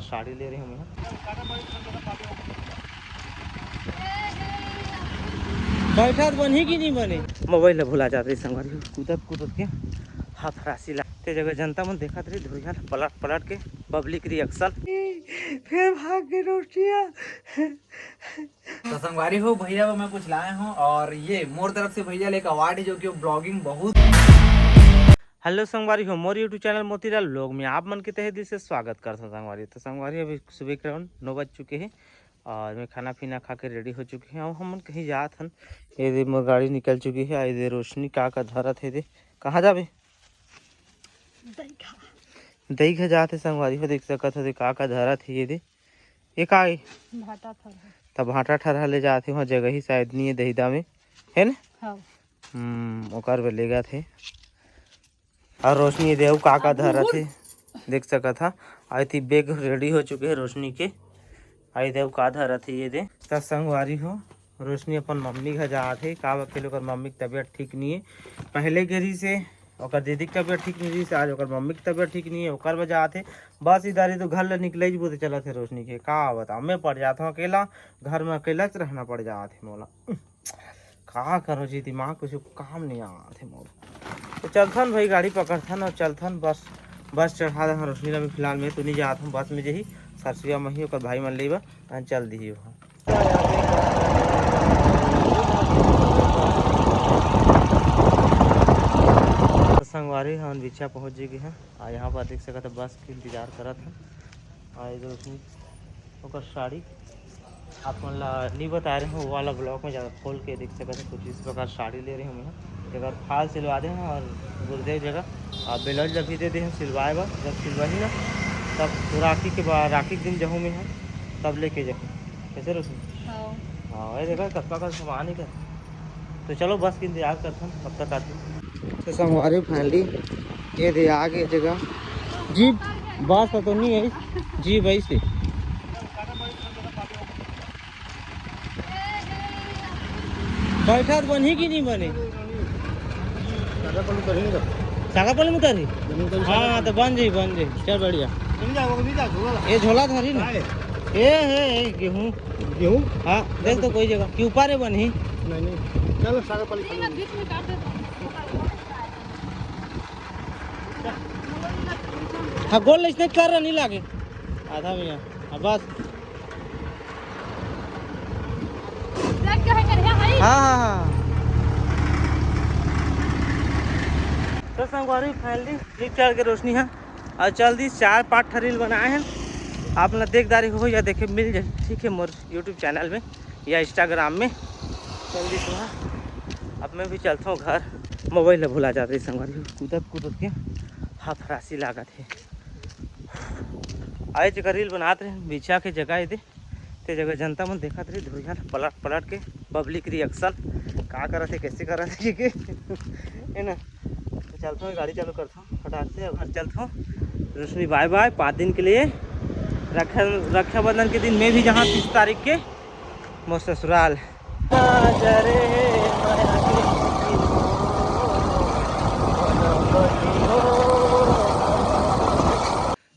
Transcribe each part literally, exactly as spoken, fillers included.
साड़ी ले रहे हूँ मैं। बैठा तो बनही कि नहीं बने? मोबाइल ला भुला जाते संगवारी हो, कूदत कूदत के हाथ राशि ला। ते जगह जनता मन देखत रही धुरिया ला पलट पलट के, पब्लिक रिएक्शन। फिर भाग के रोटिया। तो संगवारी हो, भैया बर मैं कुछ लाए हूँ और ये मोर तरफ से भैया ला एक अवार्ड है, जो कि वो ब्लॉगिंग बहुत। हेलो संगवारी हो, मोर YouTube चैनल मोतीलाल व्लॉग में आप मन के तहे दिल से स्वागत करथों संगवारी। तो संगवारी, अभी सुबह के नौ बज चुके हैं और मैं खाना पीना खा के रेडी हो चुके हैं। अब हमन कहीं जात हन। ये दे मोर गाड़ी निकल चुकी है। ये दे रोशनी का का धरत है दे। कहाँ जाबे? दही खा। दही खा जात है संगवारी हो, देख सकत हो दे का का धरत है ये दे। ये का है? भाटा थरहा। तब भाटा ठरहा ले जात है, वहाँ जगह ही शायद नहीं है दहिदा में, है ना? हाँ। हम्म, ओकर बर ले जात है। और रोशनी ये दे अउ का का धरत है, देख सकत हा। आई थी बैग रेडी हो चुके है रोशनी के। आई दे अउ का धरत है ये दे। त संगवारी हो, रोशनी अपन मम्मी घर जात है, का बा के ओकर मम्मी के तबीयत ठीक नहीं है। पहले गे रहिस हे, ओकर दीदी के तबीयत ठीक नहीं रहिस हे, आज ओकर मम्मी के तबीयत ठीक नहीं है, ओकर बर जात है। बस इधर ही तो घर ले निकले ही बूते चलत है रोशनी के, का बताओ, मैं पड़ जात हूँ अकेला, घर में अकेला च रहना पड़ जात है मोला। का करो जी, दिमाग कुछ काम नहीं आत है मोर। तो चलथन भाई, गाड़ी पकड़थन और चलथन। बस, बस चढ़ा दे रोशनी ला। अभी फिलहाल मैं तो नहीं जात हूँ, बस में जही सरसुया मही ओकर भाई मन लेबा, तहन चल दिही वहाँ। तो संगवारी, हमन बिछिया पहुँच जी गए हैं। आ यहाँ पर देख सकत है बस के इंतजार करत है। आ इधर उसने ओकर साड़ी आप मन ला नहीं बता रहे हूँ, वो वाला ब्लॉग में ज़्यादा खोल के देख सकत है। कुछ इस प्रकार साड़ी ले रहे हूँ मैं, जगह फाल सिलवा दे हैं और गुरुदेव जगह आप ब्लाउज ला भी दे दे हैं सिलवाए बर। जब सिलवाही ना तब राखी के बाद, राखी के दिन जहूँ मैं, तब लेके जाहूँ। कैसे रोशनी? हाँ। हाँ, ये देखा कतका का सामान ही कर। तो चलो बस के इंतजार करथन, कब तक आथे। तो संगवारी फाइनली ये दे आ गए जगह। जी, बस तो नहीं है, जी भाई से। बैठा तो बनही कि नहीं बने? सागा पल्लू करेंगे। सागा पल्लू में उतारी? जमीन का भी हाँ, सागा तो बन जाई, बन जाई। चल बढ़िया। नहीं जाओ, नहीं जाओ, झोला ला। ये झोला धरी ना। काय? ए, ए, ए, गेहूं। गेहूं? हाँ, देख तो कोई जगह। कि ऊपर है बनही? नहीं, नहीं। चलो, सागा पल्लू खा लेंगे। हाँ, गोल इसने कर रहा, नहीं लागे। आधा में है। हाँ, बस। हाँ, हाँ, हाँ। तो संगवारी, finally clip चल के रोशनी है और चल दी चार पाँच ठा reel बनाए हैं। आप ना देखदारी हो या देखे मिल जाए, ठीक है, मोर YouTube चैनल में या Instagram में। चल दी सुहा, अब मैं भी चलता हूँ घर। मोबाइल ला भुला जात रही संगवारी, कूदत कूदत के हाथ राशि लागत है। आए जगह reel बनात रहे, बिछा के जगह दे ते जगह जनता मन देखत रही धुरिया पलट पलट के, पब्लिक रिएक्शन का करत है, कैसे करत है के, है ना। तो चलता हूँ, गाड़ी चालू करता हूँ फटाक से, अब घर चलता हूँ। रोशनी bye bye, पाँच दिन के लिए। रक्षा रक्षाबंधन के दिन मैं भी जहाँ तीस तारीख के मोर ससुराल।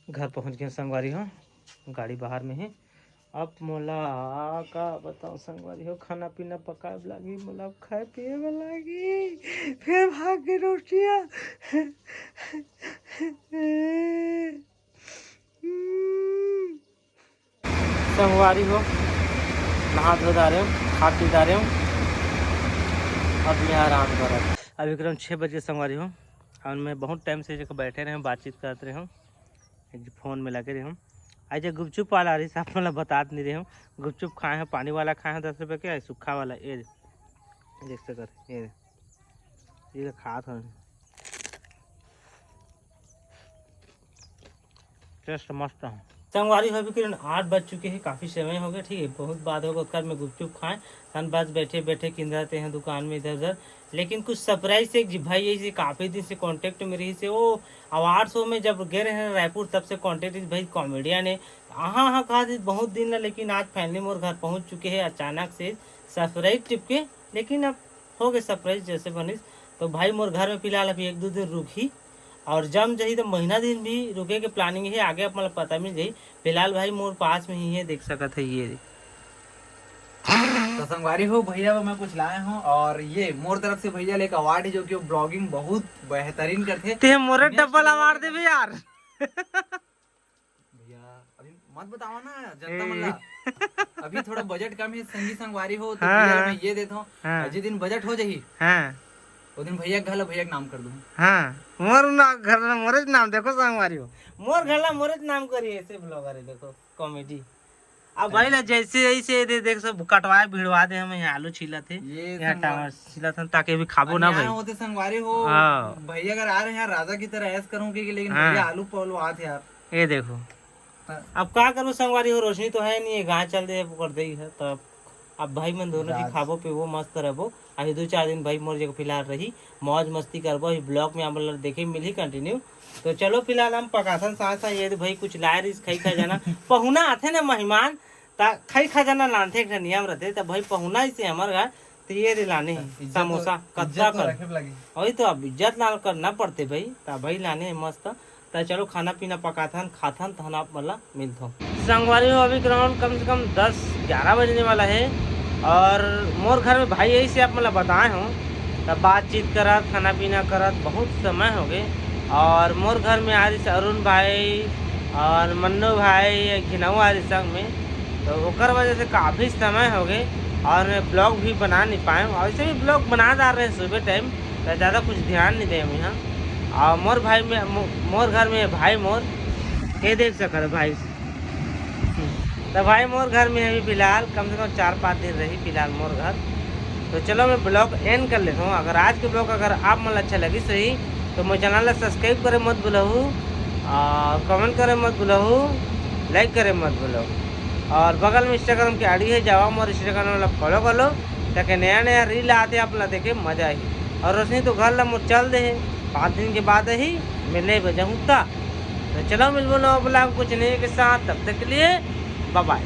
घर पहुँच गए संगवारी हो, गाड़ी बाहर में है। अब मोला का बताओ संगवारी हो, खाना पीना पकाए बर लागी, मोला अब खाए पिए बर लागी, फिर भाग के रोटिया। संगवारी हो, नहा धो डारे हूँ, खा पी डारे हूँ, अब मैं आराम करत। अभी करीबन छः बजे संगवारी हो, और मैं बहुत टाइम से जगह बैठे रहे हूँ, बातचीत करत रहे हूँ, फोन में लगे रहे हूँ। आज ये गुपचुप वाला आ रही, आप मतलब बतात नहीं रहे हूँ, गुपचुप खाए हैं, पानी वाला खाए हैं दस रुपये के, सूखा वाला, ये देख सकत, ये ये खात हन। टेस्ट मस्त है। संगवारी हो, अभी करीबन आठ बज चुके हैं, काफ़ी समय हो गया, ठीक है, बहुत बाद हो गया, ओकर में गुपचुप खाए, तहन बस बैठे बैठे किंदरते हैं दुकान में इधर उधर। लेकिन कुछ सरप्राइज से एक जी भाई यही से काफ़ी दिन से कॉन्टेक्ट में रही से, वो अवार्ड शो में जब गए रहे रायपुर, तब से कॉन्टेक्ट इस भाई कॉमेडियन है। हाँ हाँ कहा थी बहुत दिन ला, लेकिन आज फाइनली मोर घर पहुँच चुके हैं अचानक से सरप्राइज टिप के। लेकिन अब हो गए सरप्राइज जैसे बनिस। तो भाई मोर घर में फिलहाल अभी एक दो दिन रुक ही, और जम जही तो महीना दिन भी रुके के planning हे, आगे आप मन ला पता मिल जही। फिलहाल भाई मोर पास में ही है, देख सकत है ये। तो संगवारी हो, भैया बर मैं कुछ लाए हूँ और ये मोर तरफ से भैया ला एक award है, जो कि वो vlogging बहुत बेहतरीन करथे। ते मोरे double award देबे यार। भैया अभी मत बतावा ना जनता मन ला। अभी थोड़ा budget कम है संगी संगवारी हो, तो हाँ, भैया ला हाँ। मैं ये देता हूँ। हाँ। और जिस दिन budget हो जाही, हाँ। वो दिन भैया के घर ला भैया के नाम कर दूँ। हाँ, मोर ना घर ला मोरे नाम, देखो संगवारी हो, मोर घर ला मोरे नाम करी ऐसे vlogger है, देखो comedy। अब भाई ला जैसे ऐसे दे देख सब कटवाए भिड़वा दे, हम यहाँ आलू छीलत है, ये यहाँ संगवारी। टमाटर छीलत हन, ताकि अभी खाबो ना अन्याय भाई। होते संगवारी हो। हाँ। भैया अगर आ रहे हैं राजा की तरह ऐश करूँ कि, लेकिन हाँ। भैया आलू पलवात है यार। ये देखो। हाँ। अब का करूँ संगवारी हो, रोशनी तो है नहीं है, गाँव चल दे कर दे है, तब अब भाई मन दोनों जी राज। खाबो पीबो मस्त रहबो। अभी दो चार दिन भाई मोर जगह फिलहाल रही, मौज मस्ती करबो। अभी vlog में आप लोग देखे मिलही continue। तो चलो फिलहाल हम पकाथन साथ साथ, ये भाई कुछ लाए रहिस खाई खा जाना। पहुना आथे ना मेहमान, ता खाई खा जाना लानथे, एक ठन नियम रहथे। त भाई पहुना इसे हमर घर, तो ये दे लाने हे इज्जत तो, समोसा, इज्जत कत्ता तो कर। रखे लगी। वही तो, अब इज्जत लाल करना पड़ते भाई। त भाई लाने हे मस्त। त चलो खाना पीना पकाथन, खाथन, तहन आप मन ला मिलथो। संगवारी हो, अभी ground कम से कम दस ग्यारह बजने वाला है और मोर घर में भाई यही से आप मन ला बताए हो, तब बातचीत करत, खाना पीना करत बहुत समय हो गए। और मोर घर में आ रही अरुण भाई और मन्नू भाई, घिनऊ आ रही संग में, तो ओकर वजह से काफ़ी समय हो गए और मैं vlog भी बना नहीं पाए हूँ। और ऐसे भी vlog बना डाल रहे हैं सुबह टाइम, तो ज़्यादा कुछ ध्यान नहीं दे हम यहाँ। और मोर भाई में मो-, मोर घर में भाई मोर, ये देख सकत है भाई। तो भाई मोर घर में अभी फिलहाल कम से कम चार पाँच दिन रही फिलहाल मोर घर। तो चलो मैं vlog end कर लेता हूँ। अगर आज के vlog अगर आप मन ला अच्छा लगिस रही तो मोर channel ला subscribe करे मत भूलहू, और comment करे मत भूलहू, like करे मत भूलहू। और बगल में Instagram के I D है, जावा मोर Instagram ला follow कर लो, ताकि नया नया reel आते आप ला देखे मजा आई। और रोशनी तो घर ला मोर चल दे है, पाँच दिन के बाद ही मिले बजाहूँ ता। तो चलो मिलबो नवा vlog कुछ नए के साथ, तब तक के लिए bye bye।